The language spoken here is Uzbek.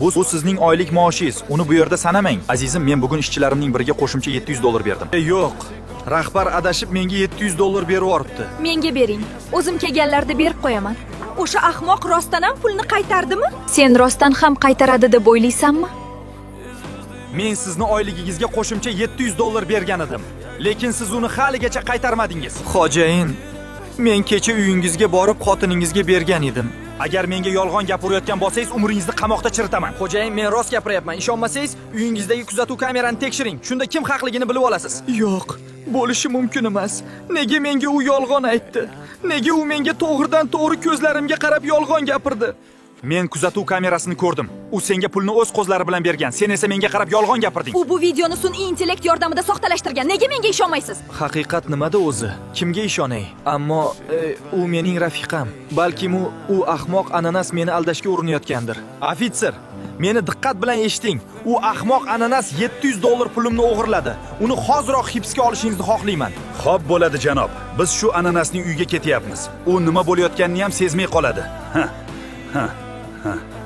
Bu sizning oylik maoshingiz. Uni bu yerda sanamang. Azizim, men bugun ishchilarimning biriga qo'shimcha 700 dollar berdim. Yo'q. Rahbar adashib menga 700 dollar berib yuboribdi. Menga bering. O'zim kelganlarida berib qo'yaman. O'sha ahmoq rostdan ham pulni qaytardimi? Sen rostdan ham qaytaradi deb o'ylaysanmi? Men sizni oyligingizga qo'shimcha 700 dollar bergan edim. Lekin siz uni haligacha qaytarmadingiz. Xo'jayin, men kecha uyingizga borib xotiningizga bergan edim. Agar menga yolg'on gapirayotgan bo'lsangiz, umringizni qamoqda chiritaman. Xo'jayin, men rost gapiryapman. Ishonmasangiz, uyingizdagi kuzatuv kamerani tekshiring. Shunda kim haqligini bilib olasiz. Yo'q, bo'lishi mumkin emas. Nega menga u yolg'on aytdi? Nega u menga to'g'ridan to'g'ri ko'zlarimga qarab yolg'on gapirdi? Men kuzatuv kamerasini ko'rdim. U senga pulni o'z qo'llari bilan bergan. Sen esa menga qarab yolg'on gapirding. U bu videoni sun'iy intellekt yordamida soxtalashtirgan. Nega menga ishonmaysiz? Haqiqat nimada o'zi? Kimga ishonay? Ammo u mening rafiqam. Balkim u ahmoq ananas meni aldashga urinayotgandir. Ofitser, meni diqqat bilan eshiting. U ahmoq ananas 700 dollar pulimni o'g'irladi. Uni hoziroq hibsga olishingizni xohlayman. Xo'p bo'ladi, janob. Biz shu ananasning uyiga ketyapmiz. U nima bo'layotganini ham sezmay qoladi. Ha. Ha. Ha. Ha.